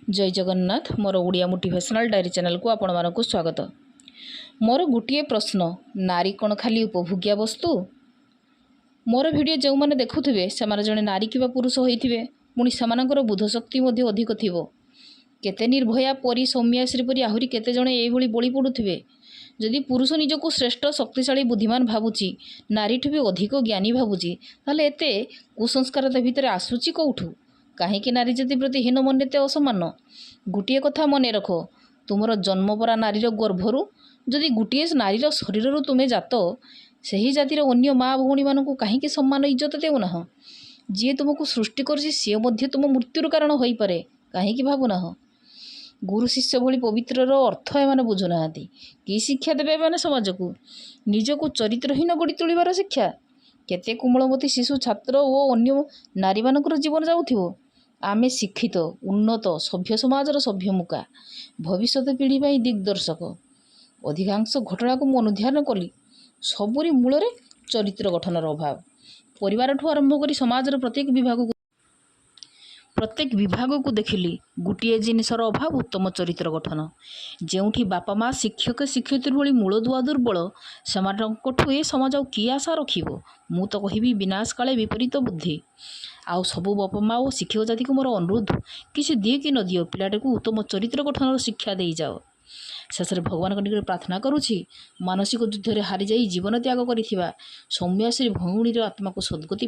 ଜୟ ଜଗନ୍ନାଥ। ମୋର Odia motivational diary ଚ୍ୟାନେଲକୁ ଆପଣମାନଙ୍କୁ ସ୍ୱାଗତ। ମୋର ଗୋଟିଏ ପ୍ରଶ୍ନ, ନାରୀ କ'ଣ ଖାଲି ଉପଭୋଗ୍ୟ ବସ୍ତୁ? ମୋର ଭିଡ଼ିଓ ଯେଉଁମାନେ ଦେଖୁଥିବେ, ସେମାନେ ଜଣେ ନାରୀ କିମ୍ବା ପୁରୁଷ ହୋଇଥିବେ। ପୁଣି ସେମାନଙ୍କର ବୋଧଶକ୍ତି ମଧ୍ୟ ଅଧିକ ଥିବ। କେତେ ନିର୍ଭୟା ପରି, ସୌମ୍ୟାଶ୍ରୀ ପରି ଆହୁରି କେତେ ଜଣ ଏଇଭଳି ବଳି ପଡ଼ୁଥିବେ। ଯଦି ପୁରୁଷ ନିଜକୁ ଶ୍ରେଷ୍ଠ, ଶକ୍ତିଶାଳୀ, ବୁଦ୍ଧିମାନ ଭାବୁଛି, ନାରୀଠୁ ବି ଅଧିକ ଜ୍ଞାନୀ ଭାବୁଛି, ତାହେଲେ ଏତେ କୁସଂସ୍କାର ତା ଭିତରେ ଆସୁଛି କେଉଁଠୁ? କାହିଁକି ନାରୀ ଜାତି ପ୍ରତି ହୀନ ମନ୍ୟତେ, ଅସମ୍ମାନ? ଗୋଟିଏ କଥା ମନେ ରଖ, ତୁମର ଜନ୍ମ ପରା ନାରୀର ଗର୍ଭରୁ। ଯଦି ଗୋଟିଏ ନାରୀର ଶରୀରରୁ ତୁମେ ଜାତ, ସେହି ଜାତିର ଅନ୍ୟ ମା ଭଉଣୀମାନଙ୍କୁ କାହିଁକି ସମ୍ମାନ, ଇଜ୍ଜତ ଦେଉନାହଁ? ଯିଏ ତୁମକୁ ସୃଷ୍ଟି କରିଛି, ସିଏ ମଧ୍ୟ ତୁମ ମୃତ୍ୟୁର କାରଣ ହୋଇପାରେ, କାହିଁକି ଭାବୁନାହଁ? ଗୁରୁ ଶିଷ୍ୟ ଭଳି ପବିତ୍ରର ଅର୍ଥ ଏମାନେ ବୁଝୁନାହାନ୍ତି। କି ଶିକ୍ଷା ଦେବେ ଏମାନେ ସମାଜକୁ? ନିଜକୁ ଚରିତ୍ରହୀନ ଗଢ଼ି ତୋଳିବାର ଶିକ୍ଷା? କେତେ କୋମଳମତି ଶିଶୁ, ଛାତ୍ର ଓ ଅନ୍ୟ ନାରୀମାନଙ୍କର ଜୀବନ ଯାଉଥିବ। ଆମେ ଶିକ୍ଷିତ, ଉନ୍ନତ, ସଭ୍ୟ ସମାଜର ସଭ୍ୟମୁକା, ଭବିଷ୍ୟତ ପିଢ଼ି ପାଇଁ ଦିଗ୍ଦର୍ଶକ। ଅଧିକାଂଶ ଘଟଣାକୁ ମୁଁ ଅନୁଧ୍ୟାନ କଲି, ସବୁରି ମୂଳରେ ଚରିତ୍ର ଗଠନର ଅଭାବ। ପରିବାରଠୁ ଆରମ୍ଭ କରି ସମାଜର ପ୍ରତ୍ୟେକ ବିଭାଗକୁ ଦେଖିଲି, ଗୋଟିଏ ଜିନିଷର ଅଭାବ, ଉତ୍ତମ ଚରିତ୍ର ଗଠନ। ଯେଉଁଠି ବାପା ମା, ଶିକ୍ଷକ ଶିକ୍ଷୟିତ୍ରୀ ଭଳି ମୂଳଦୁଆ ଦୁର୍ବଳ, ସେମାନଙ୍କଠୁ ଏ ସମାଜ ଆଉ କି ଆଶା ରଖିବ? ମୁଁ ତ କହିବି, ବିନାଶ କାଳେ ବିପରୀତ ବୁଦ୍ଧି। ଆଉ ସବୁ ବାପା ମା ଓ ଶିକ୍ଷକ ଜାତିକୁ ମୋର ଅନୁରୋଧ, କିଛି ଦିଅ କି ନ ଦିଅ, ପିଲାଟିକୁ ଉତ୍ତମ ଚରିତ୍ର ଗଠନର ଶିକ୍ଷା ଦେଇଯାଅ। ଶେଷରେ ଭଗବାନଙ୍କ ନିକଟରେ ପ୍ରାର୍ଥନା କରୁଛି, ମାନସିକ ଯୁଦ୍ଧରେ ହାରିଯାଇ ଜୀବନ ତ୍ୟାଗ କରିଥିବା ସୌମ୍ୟାଶ୍ରୀ ଭଉଣୀର ଆତ୍ମାକୁ ସଦ୍ଗତି